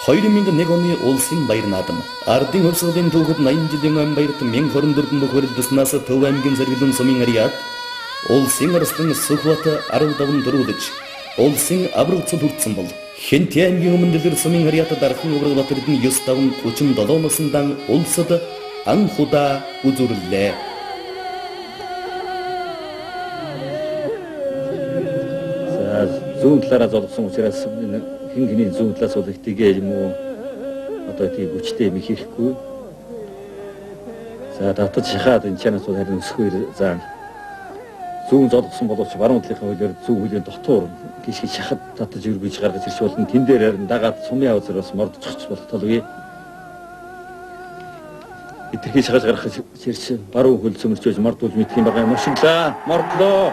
2001 оны улсын баяр наадам. Ардын хувьсгалын түүхэд 80 жилийн ам баярт 1024 бүх барилдаснаас Төв аймгийн сэргэлэн сумын Ариад улсын арслан Сүхбат 10 даван дөрүүлж улсын авраг цол хүртсэн бол Хэнти аймгийн өмнө дэлгэр сумын Ариад Дархан Овраг Батэрдэн 9 даван 37 насандан улсад анх удаа үзүрлээ. За, зүүн талаараа золгосон учраас энэ хэн хэний зүүн талаас бол их тгээ юм уу, одоо тийм хүчтэй юм хийхгүй. За, татаж шахаад энэ чанаас бол харин өсгөр заан зүүн золгосон боловч баруун талынхаа хөлөөр зүүн хөлийн дотуур гიშгэж шахад татаж өргөж гаргаж ирч болно. Тэн дээр харин дагаад сумын авзар бас мордчих болох талгүй. Хитрхи шахаж гаргах ирч баруун хөл цөмөрч байж мордуулж мэдх юм байгаа юм шиглаа. Мордлоо.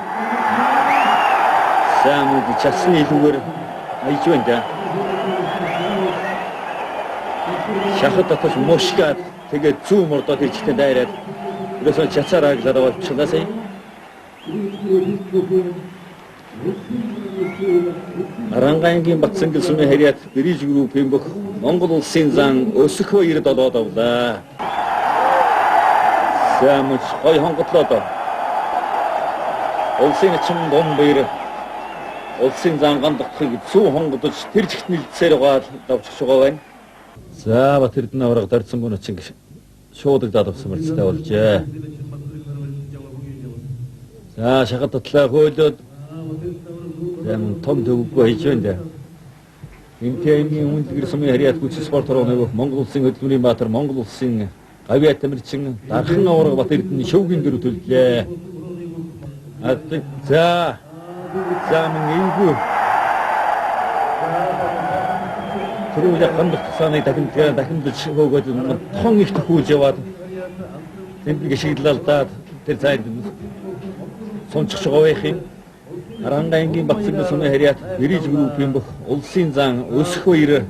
Сайн мөн чадсны илүүгээр аяж байна да. Шахад татаж мушгаад тэгээд зүүн мордоод ирчихтэй дайраад ерөөсөө чацаараа гэлээд болчихлаа сая. Арангаангийн Батсангэл сумын харьяат Бриж группийн бүх Монгол улсын зан өсөх 97 давлаа. Сайн мөч гой хонготлоо доо. Улсын ачин Донбаяр улсын зан гандахыг зүүн хонгодож тэр чигт нэлцээр байгаа давчих байгаа байна. За, Бат Эрдэнэ авраг дорцсон бүн очин шуудагдаад авсан мөрцтэй болжээ. За, шахад татлаа хөөлөөд зам том төвөггүй хийж байна да. Эмтэй аймгийн Өмнөдгэр сумын харьяат хүч спорт хорооны бүх Монгол улсын хөдөлмөрийн баатар, Монгол улсын гавьяа тамирчин Дархан авраг Бат Эрдэнэ шөвгийн дөрөв төллөө. За, за мөн эвгүй. Түрүүл гандах тусааныг дахиндаж хөөгөөд тон их төхүүлж яваад тэнд нэг шийдлалдаад тэр зайд сунчих байгаа байх юм. Арангаангийн Батсангэл сумын харьяат Бриж группийн бүх улсын зан өсөх баяр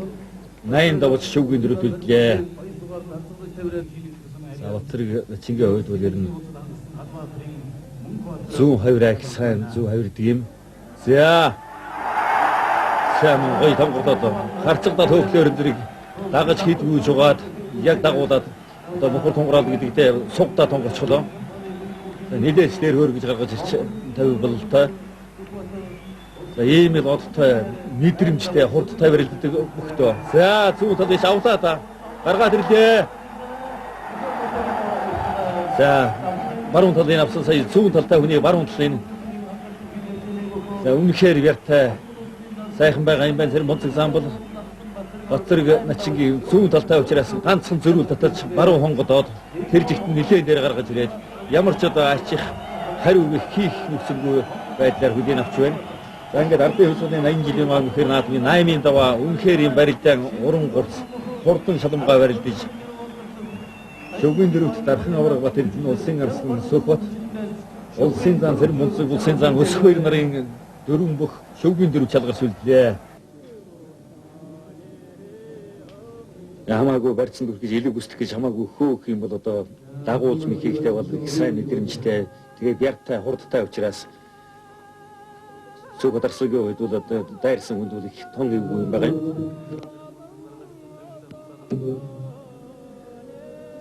80 давж шөвгийн дөрөв төллөө. За, Батэрэг Чингээ хувьд бол ер нь зүүн хавраа их сайн зүүн хавирдаг юм. За, сайн мөн гоё тонгорлоод харцагдаад хөөхлөөр зэрэг дагаж хийдгүүж угаад яг дагуулад одоо мөхөр тунграал гэдэгтээ сугдаа тунгарчлаа. Нилээж дээр хөөргөж гаргаж ирч тавь бололтой. За, ийм л одтой мэдрэмжтэй хурдтай барилддаг бүхтөө. За, зүүн талыг авлаа та. Гаргаад ирлээ. За, баруун талын авсан сая зүүн талтай хүний баруун талын. За, үнэхээр яртай сайхан байгаа юм байна. Тэр мунцаг зам бол Батэрэг начингийн зүүн талтай учраас ганцхан зөрүүл татаж баруун хонгодоод тэр жигт нилээн дээр гаргаж ирээд ямар ч одоо ачих хариу хийх нөхцөлгүй байдлаар хүлээн авч байна. За, ингээд ардын хувьсгалын 80 жилийн маань үнэхээр наадмын 8-ын даваа үнэхээр юм барилдаан уран гурц хурдан шалмгаа барилдаж шөвгийн дөрөвт Дархан авраг Бат Эрдэнэ улсын арслан Сөхбат улсын зан Цэрэн мунцаг улсын зан өсөх хоёр нарын дөрвөн бүх шөвгийн дөрөв чалгарч үлдлээ. Хамаагүй барьцсан дүрх гэж илүү гүсдэх гэж хамаагүй хөөх юм бол одоо дагуулж мэхийхтэй бол их сайн мэдрэмжтэй тэгээд яртай хурдтай учраас Сүх дарсагийн үед бол одоо дайрсан хүнд бол их тон эвгүй юм байгаа юм.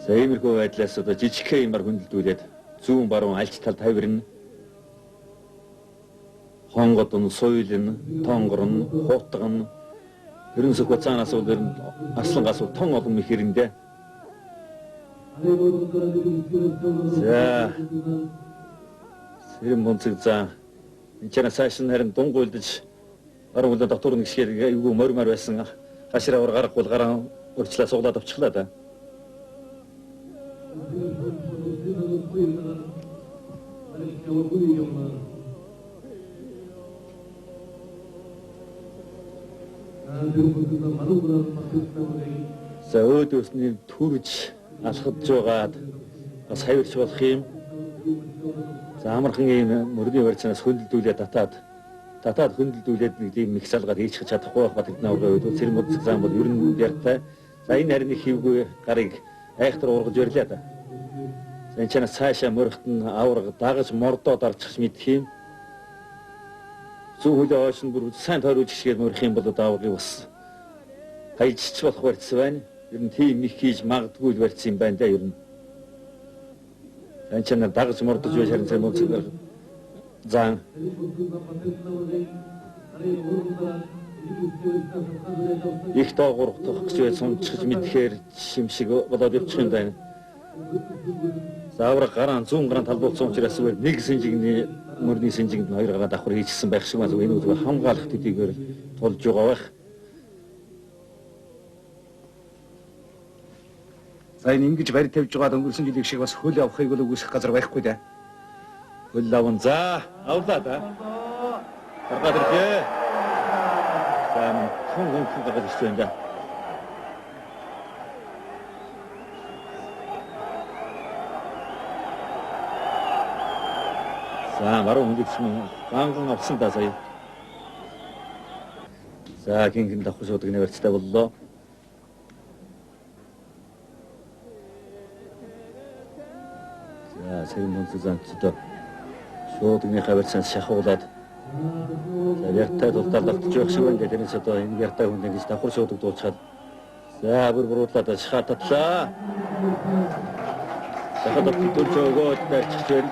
За, иймэрхүү байдлаас одоо жижигхэн юмар хөндлөлдүүлээд зүүн баруун альч талд тавирна. Хонгод нь, суйл нь, тонгор нь, хуутга нь, ерөн сөх цаанаас бол ер нь арслангаас бол тон олон их хэрэндээ. За, Сэрэн бунцаг заа энэ ч цааш нь харин дунгуйлдаж баруун хүлээ дотор нэг шигээр эвгүй мормор байсан. Хашир авар гарахгүй гаран урьдчилаа суглаад авчихлаа да. За, өөд өсний төрж алхаж жуугаад бас хавирч болох юм. За, амархан ийм мөрний барьцаанаас хөндлөлдүүлээ татаад хөндлөлдүүлээд нэг тийм их салгаад хийчих чадахгүй байх Бат Эрдэнэ аврагын үед Цэрэн муцаг зам бол ер нь яртай. За, энэ харин их хивгүй гарыг айхтар ургаж барилаа да. За, энэ чанаас цаашаа морихт нь авраг дагаж мордоо дарчих мэдх юм. Зүүн хөлөө хойш нь бүр сайн тойруулж гიშгээд морих юм бол одоо аврагыг бас Гайжч болох барьсан байна. Ер нь тийм их хийж магадгүй л барьсан юм байна да ер нь. Тань чанар дагаж мордож байж харин цай мөнцөг. Зан. Их доогуур утгах гэж бай сунчих мэдхээр шимшиг болоод явчих юм байна. Заавар гараан зүүн гараан талбуулсан учраас зүгээр нэг сэнжигний мөрний сэнжигэнд нь хоёр гараа давхар хийчихсэн байх шиг байна. Энэ зүгээр хамгаалах төдийгээр тулж байгаа байх. За энэ ингэж барь тавьж байгаа өнгөрсөн жилийн шиг бас хөл авахыг бол үгүйсэх газар байхгүй дээ. Хөл аван за авлаа да. Гаргаад ирлээ. За хүн хүн гаргаж ирсэн юм да. За баруун хүндэгч ганган авсан да сая. За гингэн давхар шуудаг нэрцтэй боллоо. За сэрэн мөнцөг занцд шуудагныхаа барьцаанд шахуулаад за яртай тултаар давтаж байх шиг байна. Тэрнээс одоо энэ яртай хүнд ингэж давхар шуудаг дуулчихад за бүр буруудлаад шахаа татлаа. Шахаа татдаг өгөөд дайрчих байна.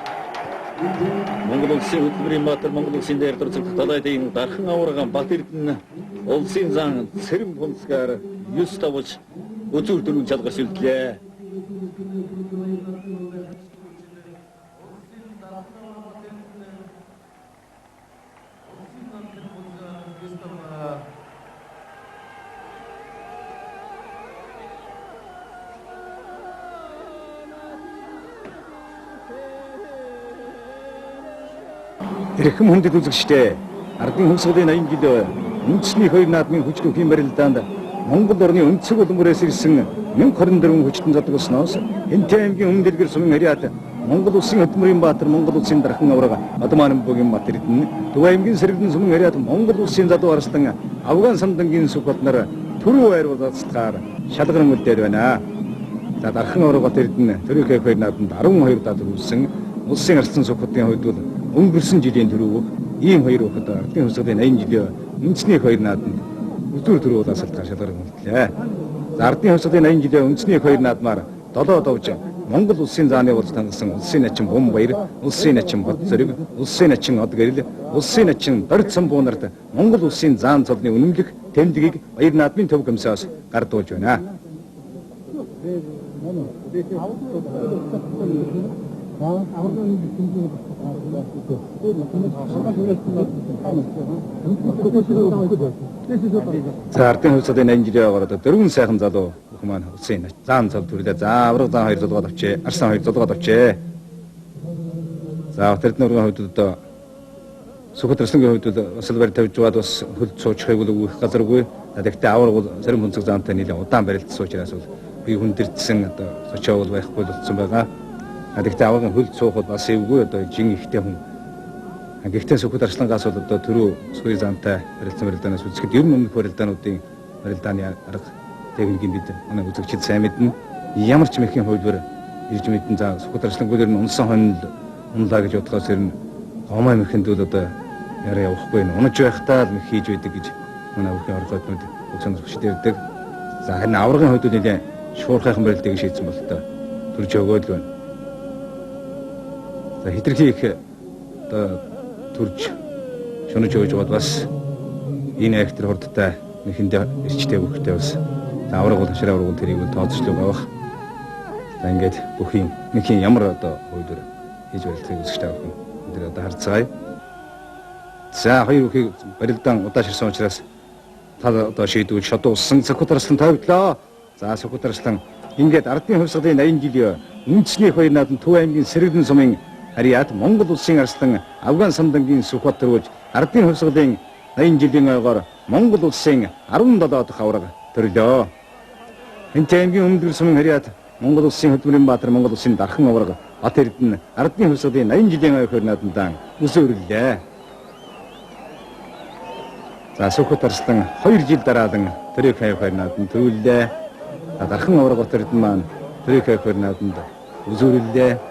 Монгол улсын хөдөлмөрийн баатар Монгол улсын дээр дурцагдах далайдын дархан аварган Бат Эрдэнэ улсын зан цэрэн пунцгаар 9 давж үзүүр дөрвөн чалгарч үлдлээ. Эрхэм хүндэт үзэгчдээ, ардын хувьсгалын 80 жил үндэсний хоёр наадмын хүч түүхийн барилдаанд Монгол орны өнцөг улмөрөөс ирсэн 1024 хүчтэн зодгосноос Хэнтэй аймгийн өмнө дэлгэр сумын харьяат Монгол улсын хөдөлмөрийн баатар Монгол улсын дархан аварга Мадман бүгийн Бат Эрдэнэ Төв аймгийн сэргэдэн сумын харьяат Монгол улсын залуу арслан Афган самдангийн Сүхбат нар түрүү хайруулцгаар шалгаран үлдээд байна. За дархан аварга Бат Эрдэнэ төрийнхээ хоёр наадманд 12 даа төрүүлсэн улсын арслан Сүхбатын хувьд бол өнгөрсөн жилийн түрүү ийм хоёр хүүхэд ардын хувьсгалын 80 жилийн үндэсний хоёр наадманд үзүүр түрүү улаасалтгаар шалгаран үлдлээ. За ардын хувьсгалын 80 жилийн үндэсний хоёр наадмаар 7 давж Монгол улсын зааны болж тангасан улсын начин Бум Баяр, улсын начин Бат Зориг, улсын начин Од Гэрэл, улсын начин Дорд Самбуу нарт Монгол улсын заан цолны үнэмлэх тэмдгийг баяр наадмын төв комиссаас гардуулж байна. За ардын хувьсгалын 80 жилийн ойгоор дөрвөн сайхан залуу бүх маань улсын заан цол төрлөө. За авраг заан хоёр зулгаад авчээ. Арсан хоёр зулгаад авчээ. За Бат Эрдэнэ урган хувьд одоо Сүхбат арслангийн хувьд бас л барь тавьж байгаад бас хөл суучихыг бол үгүйх газаргүй. За тэгтээ авраг бол сэрэн хүнцэг заантай нэлээд удаан барилдсан учраас бол бие хүндэрдсэн одоо сочоо бол байхгүй болсон байгаа. Гэхдээ аваргын хөл суух бол бас эвгүй одоо жин ихтэй хүн. Гэхдээ Сүхбат арслангаас бол одоо түрүү сүрийн заантай барилцсан барилдаанаас үзэхэд ер нь өмнөх барилдаануудын барилдааны арга техникийн бид манай үзэгчид сайн мэднэ. Ямар ч мэхийн хувилбар ирж мэдэн. За Сүхбат арслангууд ер нь унсан хонь унлаа гэж бодохоос ер нь гомой мэхэнд бол одоо яриа явахгүй нь унаж байхдаа л мэх хийж байдаг гэж манай өвхийн оргооднууд бүх сонирхчид ярьдаг. За харин аваргын хувьд нэлээд шуурхайхан барилдыг шийдсэн бол одоо төрж өгөөд л байна. За хитрхи их одоо төрж шунаж өгж байгаад бас энэ актер хурдтай нэхэндээ эрчтэй хөхтэй бас авраг бол хашир авраг бол тэрийг бол тооцоолог авах. За ингээд бүх юм нэхийн ямар одоо хувьд хийж барилдахыг үзэж та бүхэн өндөр одоо харцгаая. За хоёр бүхийг барилдаан удаашрсан учраас тал одоо шийдвэл шодуулсан Сүхбат арслан тавигдлаа. За Сүхбат арслан ингээд ардын хувьсгалын 80 жилийн үндэсний хоёр наадам Төв аймгийн сэргэдэн сумын харьяат Монгол улсын арслан Афган самдангийн Сүхбат төрүүлж ардын хувьсгалын 80 жилийн ойгоор Монгол улсын 17 дахь аварга төрлөө. Хэнтэй аймгийн өмнөд сумын харьяат Монгол улсын хөдөлмөрийн баатар Монгол улсын дархан аварга Бат Эрдэнэ ардын хувьсгалын 80 жилийн ой хоёр наадамдаа өсөөрлөө. За Сүхбат арслан 2 жил дараалан төрийн хоёр наадам төрүүллээ. За дархан аварга Бат Эрдэнэ маань төрийн хоёр наадамд өсөөрлөө.